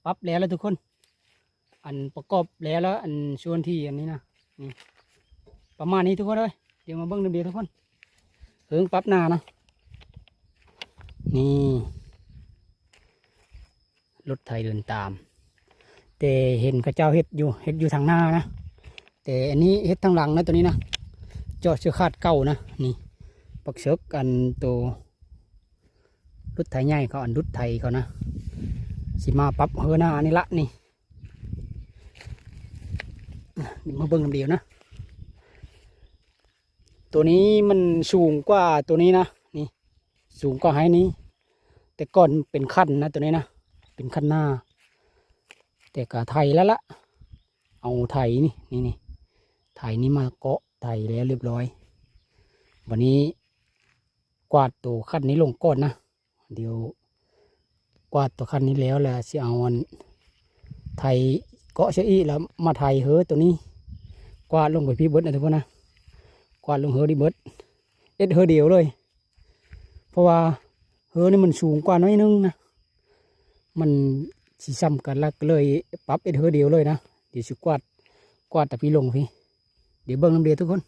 ປັບແລ້ວລະທຸກຄົນ ອັນປະກອບແລ້ວລະ ອັນສ່ວນທີ່ອັນນີ້ນະ ນີ້ ປະມານນີ້ທຸກຄົນເອີຍ. ດຽວມາເບິ່ງນຳເດຍທຸກຄົນ ເຮີງປັບໜ້ານະ ນີ້ ລົດໄຖເດີນຕາມ ແຕ່ເຫັນເຂົາເຈົ້າເຮັດຢູ່ ເຮັດຢູ່ທາງໜ້ານະ ແຕ່ອັນນີ້ເຮັດທາງຫຼັງນະ ໂຕນີ້ນະ ເຈາະເຊືອກຄາດເກົ່ານະ. ນີ້ ປັກເສິກ ອັນໂຕລົດໄຖໃຫຍ່ເຂົາ ອັນດຸດໄຖເຂົານະ ຊິມາປັບເຮີໜ້ານີ້ລະ. ນີ້ ມາເບິ່ງນຳດຽວນະ ໂຕນີ້ມັນສູງກວ່າໂຕນີ້ນະ ນີ້ ສູງກວ່າໄຮ່ນີ້ ແຕ່ກ່ອນເປັນຄັນນະ ໂຕນີ້ນະ ເປັນຄັນນາ ແຕ່ກະໄຖແລ້ວລະ ເອົາໄຖນີ້ ນີ້ ນີ້ ໄຖນີ້ມາເກາະ ໄຖແລ້ວລຽບຮ້ອຍ. ບັດນີ້ກວາດໂຕຄັນນີ້ລົງກ່ອນນະ ດຽວກວາດໂຕຄັນນີ້ແລ້ວ ແລ້ວຊິເອົາອັນໄຖເກາະເສຍອີກ ແລ້ວມາໄຖເຮີໂຕນີ້ ກວາດລົງໄປພີ້ເບິດນະທຸກຄົນນະ ກວາດລົງເຮີນີ້ເບິດ ເຮັດເຮີດຽວເລີຍ. ເພາະວ່າເຮີນີ້ມັນສູງກວ່າໜ້ອຍໜຶ່ງນະ ມັນຊິສ່ຳກັນລະ ກະເລີຍປັບເຮັດເຮີດຽວເລີຍນະ. ດຽວຊິກວາດ ກວາດແຕ່ພີ້ລົງພີ້ ດຽວເບິ່ງນຳເດຍທຸກຄົນ.